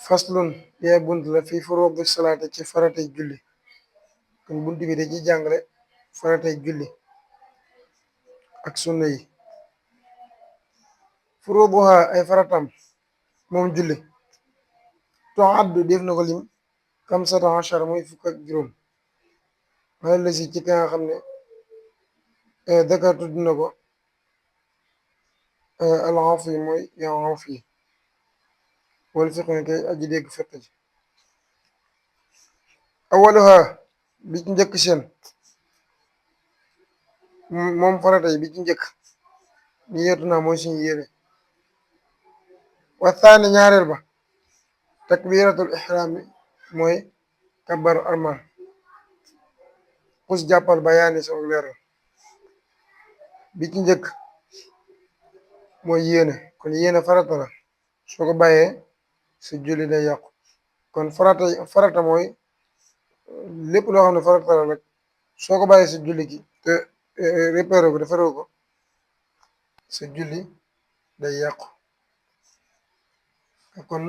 faslun yaa bunt la fii furuudi salaati ci faratay julli kon bunt bi da ci jàngale faratay julli ak sunna yi. furuuduha ay faratam moom julli tuaddu def na ko lim kamsata achara muy fukk ak juróom xale la si ci ka nga xam ne dakar tudd na ko al-aaf yi mooy yaa aaf yi wala fiq ne kay aji dégg fiq ji. awaluha bi ci njëkk seen moom farata yi bi ci njëkk ñu yeetu naa mooy suñu yéene. wa thaani ñaareel ba takbiratul ihram bi mooy kabar armal xus jàppal bayaani soog leeral bi ci njëkk mooy yéene kon yéene farata la soo ko bàyyee su julli day yàqu kon farata mooy lépp loo xam ne farata la rek soo ko bàyyee su julli gi te repéro ko defaroo ko sa julli day yàqu kon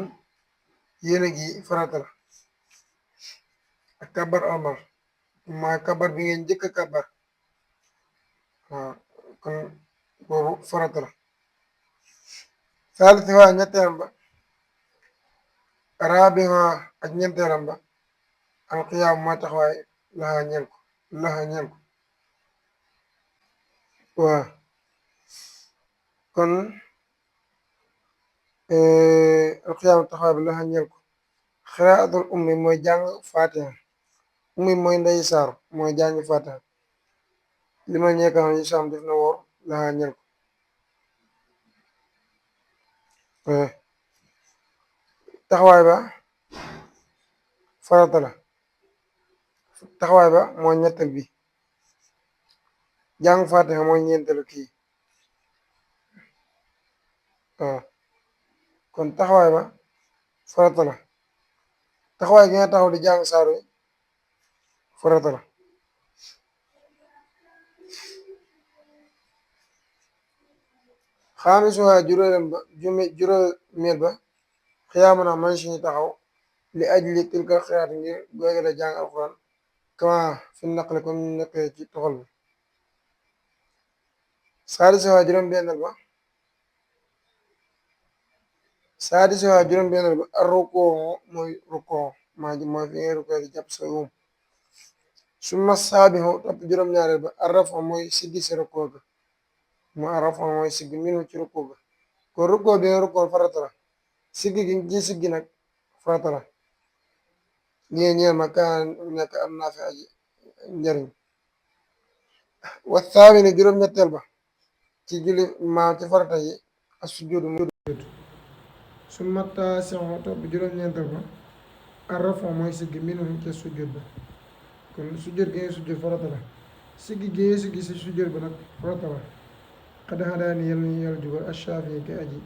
yéene gi farata la. ak kabar armal maa kabar bi ngeen njëkk a kabar waaw kon boobu farata la. saalisiha ñetteelam ba raabiha ak ñeenteelam ba alqiyaam mooy taxawaay laxa ñeel ko waaw kon alqiyaam taxawaay bi laxa ñeel ko. xiraatul ummi mooy jàng fatiha ummi mooy ndey saar mooy jàng fatiha li ma ñeekam yi sam def na woor laxa ñeel ko. taxawaay ba farata la taxawaay ba mooy ñettal bi jàng fatiha mooy ñeenteelu kii waaw kon taxawaay ba farata la taxawaay gi nga taxaw di jàng saaru farata la. xaamisuha juróomeel ba xiyaamana man suñu taxaw li ajli tilka xiraat ngir googe la jàng alquran kama fi naqle comme ñu nekkee ci toxal bi. saadisuha juróom-benneel ba ar rukoo mooy rukoo mooy fi ngay rukoo di jàpp sa wum. summa saabixu topp juróom-ñaareel ba ar rafo mooy siggi si rukoo ga mooy ar rafo mooy siggi minu ci rukoo ga kon rukoo bi nga rukoo farata la siggi gi ci siggi nag farata la lii ñeel ma kaan nekk am naa fi aji njariñ. wa thaamini juróom-ñetteel ba ci julli ci farata yi as sujuudu mu summa taasiu topp juróom-ñeenteel ba ar rafo mooy siggi minu ca sujud ba kon sujud gi nga sujud farata la siggi gi nga siggi si sujud ba nag farata la. xad hadaani yal nañu yàlla jubal ashaafi ke aji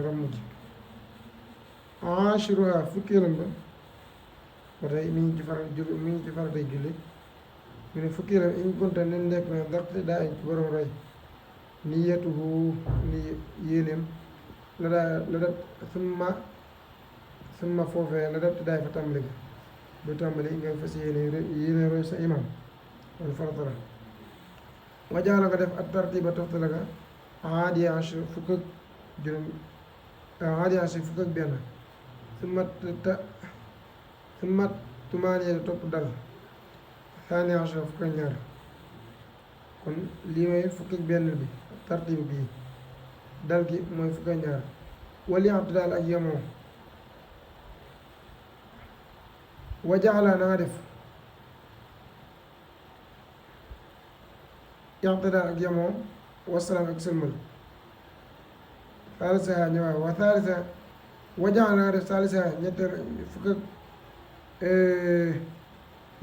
ramm ji. ashiruha fukkeelam ba ba tey mi ngi ci faratay julli mu ne fukkeelam in kunta nen nekk na daqte daa ci borom roy niyatuhu ni yéeneem la dat summa foofee la dat te daay fa tàmbali ga du tàmbali nga fas yéene roy sa imam wala farata la. wajaala nga def at tartiba toftala ga aadi ashir fukk ak juróom aadi ashir fukk ak benn summa tumaaniya topp dal saani ashir fukk ak ñaar kon lii mooy fukk ak benn bi tartiba bii dal gi mooy fukk ak ñaar wali abtu daal ak yemoo. wajaala na nga def yaxtadaal ak yemoo wasalaam ak sëlmal. saalisaha ñëwaat wa saalisa wajaala na nga def saalisaha ñetteel fukk ak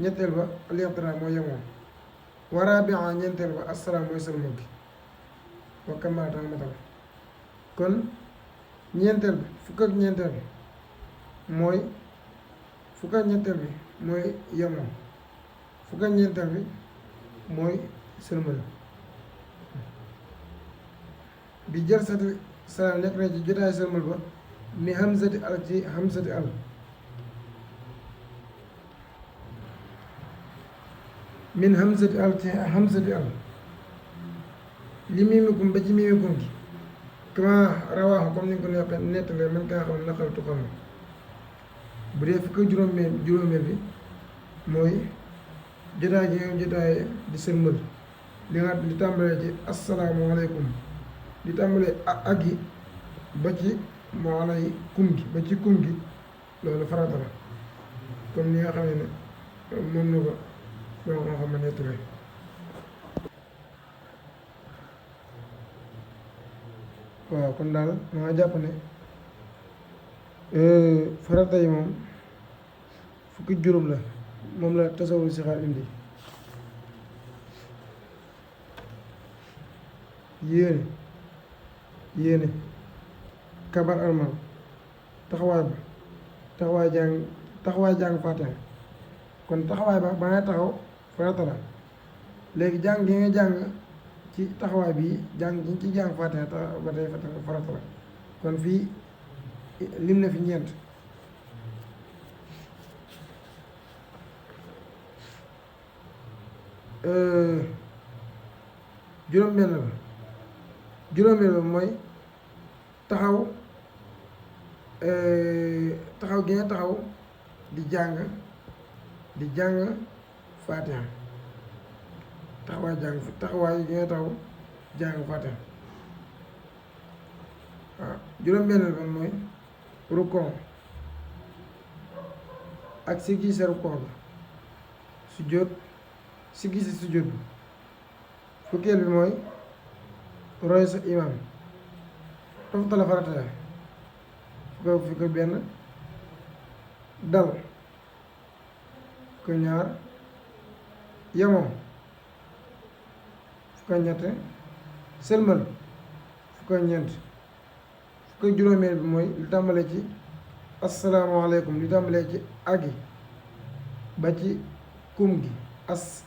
ñetteel ba al yaxtadaal mooy yemoo wa rabia ñeenteel ba asalaam mooy sëlmal gi wa kamaata matal kon ñeenteel bi fukk ak ñeenteel mooy fukk ak ñeenteel bi mooy yemoo fukk ak ñeenteel bi mooy sëlmal bi jël sati salaam nekk na ci jotaay sëlmal ba mi hamzati al ci hamzati al min hamzati al ci hamzati al li miimikum ba ci miimikum gi kama rawaaxu comme ni nga ko nettalee man kaa xam naqaltu xam bu dee fukk juróomeel bi mooy jotaay gi nga jotaay di sëlmal li tàmbalee ci asalaamaaleykum li tàmbalee ak gi ba ci maalay kum gi ba ci kum gi loolu farata la comme ni nga xam ne moom na ko loo moo xam ne nettalee waaw kon daal maa jàpp ne farata yi moom fukki juróom la moom la tasawul si xaar indi yéene kabar almal taxawaay jàng Faatiha kon taxawaay ba ngay taxaw farata la léegi jàng gi nga jàng ci taxawaay bi jàng gi ci jàng Faatiha ba tey farata la kon fii lim na fi ñeent juróom-benn la mooy taxaw gi nga taxaw di jàng Faatiha taxawaay gi nga taxaw jàng Faatiha waaw juróom-benn la mooy rukon ak siggi sa rukon bi sujjóot siggi sa sujjóot bi fukkeel bi mooy roy sa imaam toftale farata ya fukk benn dal fukk ñaar yemoo fukk ñett sëlmal fukk ñeent fukk juróomeel bi mooy li tàmbalee ci asalaamaaleykum li tàmbalee ci agi ba ci kum gi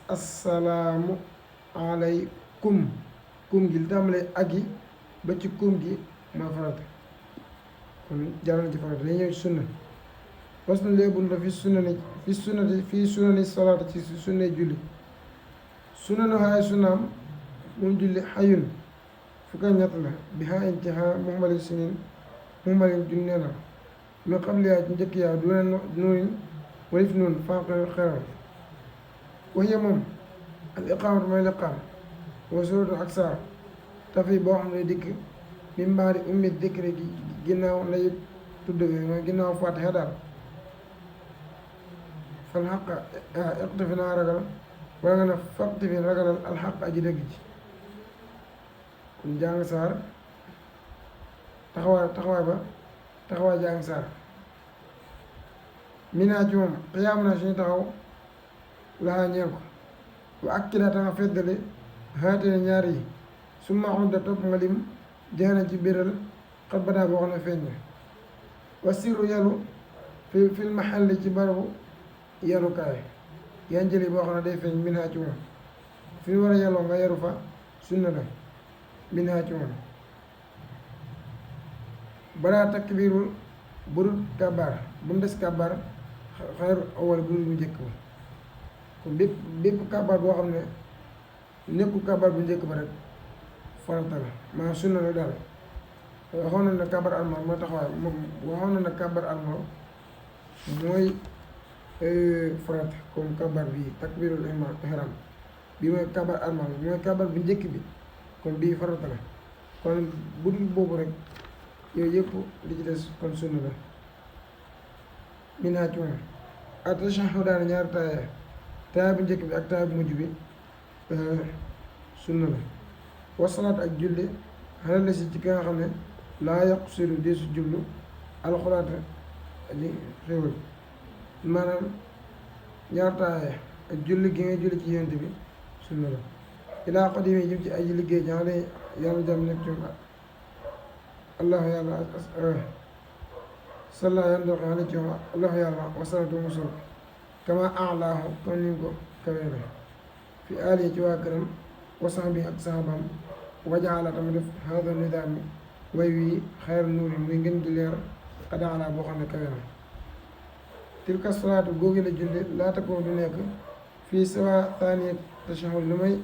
assalaamu aleykum kum gi li tàmbalee agi ba ci kum gi mooy farata kon jàll na ci farata dañuy ñëw ci sunna parce que léegi la fi sunna salaata ci sunna julli sunna na xaay sunnaam moom julli xayun fukk ak ñett la bi xaa in ci xaa muxmali sinin muxmalin junne la mi xam liyaa ci njëkk yaa duna nuurin walif noonu fanqal xeral waxe moom al iqaamatu mooy liqaam wa suratu ak saar tafi boo xam ne dikk mi mbaari ummi dikri gi ginnaaw lay tudd mooy ginnaaw Faatiha daal fal xaqa iqtafi naa ragal wala nga ne faqtafi ragalal alxaq aji dëgg ji kon jàng saar taxawaay jàng saar minaa ci moom xiyaamu naa suñu taxaw laxaa ñeel ko wa ak kidaa ta nga feddale xaatee ñaar yi su ma xudda topp nga lim jeexna ci biral xat badaa boo xam ne feeñ na wa sirru yalu fil maxalli ci barabu yalukaay yan jëli boo xam ne day feeñ minaa ci moom fi war a yaloo nga yaru fa sunna la minaa ci moom balaa takbiirul budul kàbbaar bu mu des kàbbaar xayru awal budul bu njëkk ba kon bépp kàbbaar boo xam ne nekkul kàbbaar bu njëkk ba rek farata la maa sunna la daal waxoon na ne kàbbaar almal mooy taxawaay moom waxoon na ne kàbbaar almal mooy farata comme kàbbaar bii takbiirul ihram bii mooy kàbbaar almal mooy kàbbaar bu njëkk bi kon bii farata la kon budul boobu rek yooyu yëpp li ci des kon sunna la minaa ci moom at-tashahhudaani ñaari taaya bu njëkk bi ak taaya bu mujj bi sunna la wasalaat ak julli xanaa la si ci ka nga xam ne laa yaqsidu di su jublu alxuraata di xéwal maanaam ñaar taaya ak julli gi ngay julli ci yonent bi sunna la ilaa qadimi jëm ci aji liggéey jaxale yàlla jàmm nekk ci allah yàlla salla yàlla dox ala ci allah yàlla wasalatu musul kama alaahu comme ni ko kawee la fi aali ci waa këram wasan bi ak saxaabam wajaala tamit def hada nidaam way wi xayr nuuri muy ngën di leer xadaala boo xam ne kawe na tilka salaatu googu la julli laata koo du nekk fii sawa taaniyat tashahhud lu may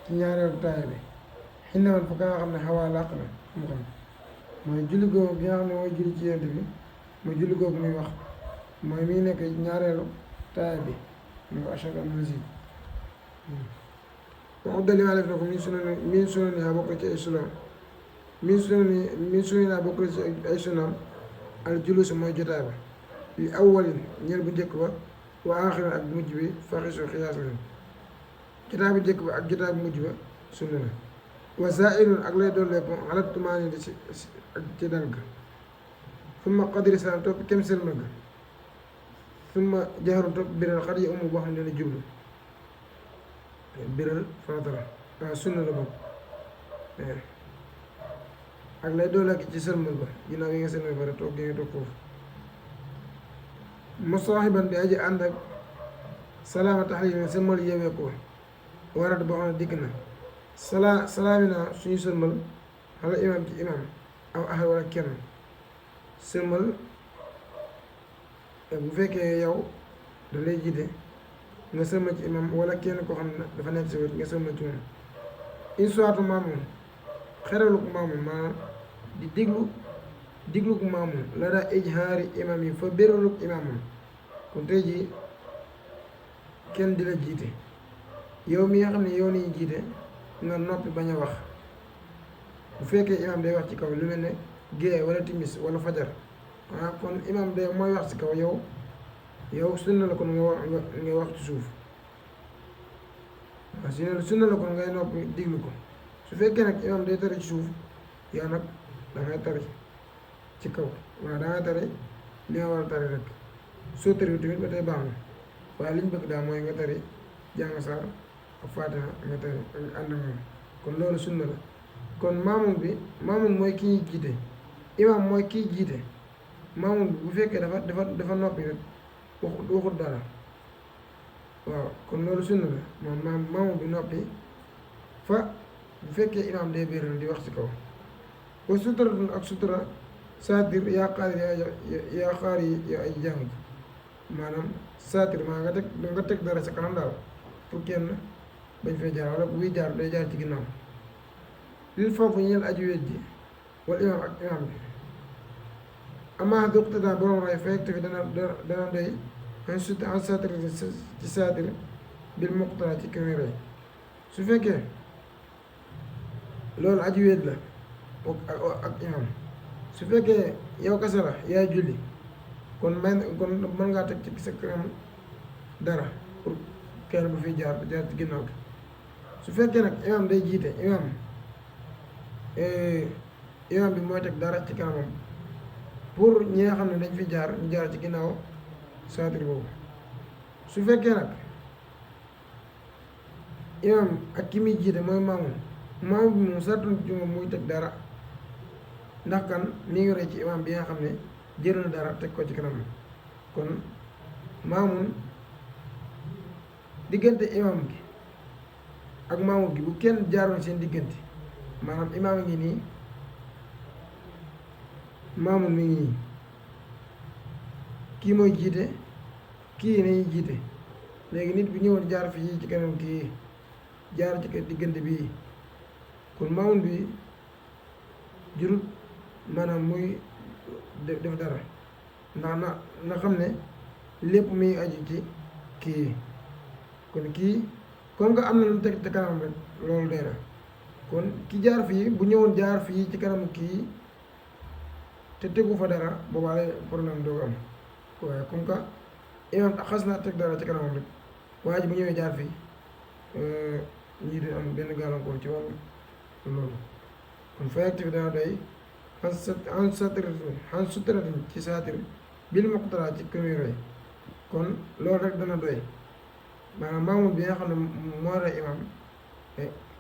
ci ñaareelu taaya bi xinnaman fa ka nga xam ne xawaa làq na xam-xam mooy julli googu gi nga xam ne mooy julli ci yent bi mooy julli googu muy wax mooy miy nekk ñaareelu taaya bi mu ko ashhadu an mazid waxu dali maa def na ko min sunani haa bokk ci ay sunam min sunani haa bokk ci ay sunam al julus mooy jotaay ba li awwalin ñeel bu njëkk ba wa aaxirin ak mujj bi faxisu xiyaas leen jotaay bu njëkk ba ak jotaay bu mujj ba sunna la wa zairun ak lay dolleeku xalat tumaani di ak ci dal ga summa qadri salaam topp kem selma ga summa jaxaru topp biral xat yi umu boo xam ne dana jublu biral farata la waaw sunna la bokk ak lay dolleeku ci selmal ba ginnaaw yi nga selmal ba rek toog gi nga toog foofu musaahiban di aji ànd ak salaama taxliim sëlmal yeewee ko warat boo xam ne dikk na salaamina suñu sëlmal xala imaam ci imaam aw ahal wala kenn sëlmal bu fekkee yow da lay jiite nga sëlmal ci imaam wala kenn koo xam ne dafa nekk si wet nga sëlmal ci moom insuwaatu maamoom xeralu ko maamoom maanaam di diglu ko maamoom la daa ijhaari imaam yi fa béralu ko imaamam kon tey jii kenn di la jiite yow mi nga xam ne yow nañu jiite nga noppi bañ a wax bu fekkee imaam day wax ci kaw lu mel ne gée wala timis wala fajar waaw kon imaam day mooy wax ci kaw yow sunna la kon nga wax ci suuf waaw sunna la kon ngay noppi diglu ko su fekkee nag imaam day tari ci suuf yow nag dangay tari ci kaw waaw dangay tari li nga war a tari rek soo tariwul tamit ba tey baax na waaye li ñu bëgg daal mooy nga tari jàng saar ak faatiha nga tari ànd ak moom kon loolu sunna la kon maamum mooy ki ñuy jiite imaam mooy kiy jiite maamum bi bu fekkee dafa noppi rek waxut dara waaw kon loolu sunna la moom maamum bi noppi fa bu fekkee imaam day béeral di wax ci kaw wa suturatun ak sutura saatir yaa xaar yi yaa ay jàng maanaam saatir maa nga teg dara sa kanam daal pour kenn bañ fay jaar wala buy jaar day jaar ci ginnaaw lil foofu ñeel aju wet ji wala imaam ak imaam bi amaa duqtadaa borom ray fa yegte fi dana doy en saatir ci saatir bil muqtada ci ki muy rey su fekkee loolu aju wet la ak imaam su fekkee yow kese la yaay julli kon mën ngaa teg ci sa kanam dara pour kenn bu fi jaar ci ginnaaw gi su fekkee nag imaam day jiite imaam bi mooy teg dara ci kanamam pour ñi nga xam ne dañ fi jaar ñu jaar ci ginnaaw saatir boobu su fekkee nag imaam ak ki muy jiite mooy maamum bi moom sartul ci moom muy teg dara ndax kan mi ngi roy ci imaam bi nga xam ne jël na dara teg ko ci kanam kon maamun diggante imaam gi ak maamum gi bu kenn jaaroon seen diggante maanaam imaam ngi nii maamun mi ngi nii kii mooy jiite kii nañuy jiite léegi nit bu ñëwoon jaar fii ci kanam kii jaar ci diggante bii kon maamun bi jurut maanaam muy def dara ndax na xam ne lépp muy aju ci kii kon kii comme que am na lu teg ci kanam rek loolu day na kon ki jaar fii bu ñëwoon jaar fii ci kanamu kii te tegu fa dara boobaa lay problème doo am waaye comme que imaam xas naa teg dara ci kanamam rek waa ji bu ñëwee jaar fii ñii di am benn gàllankoor ci wàllu loolu kon fayakti bi dana doy xan suturatin ci saatir bil muqtara ci këmuy roy kon loolu rek dana doy maanaam maamul bi nga xam ne moo roy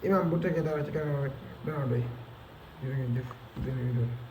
imaam bu tegee dara ci kanam rek dana doy jërë ngeen jëf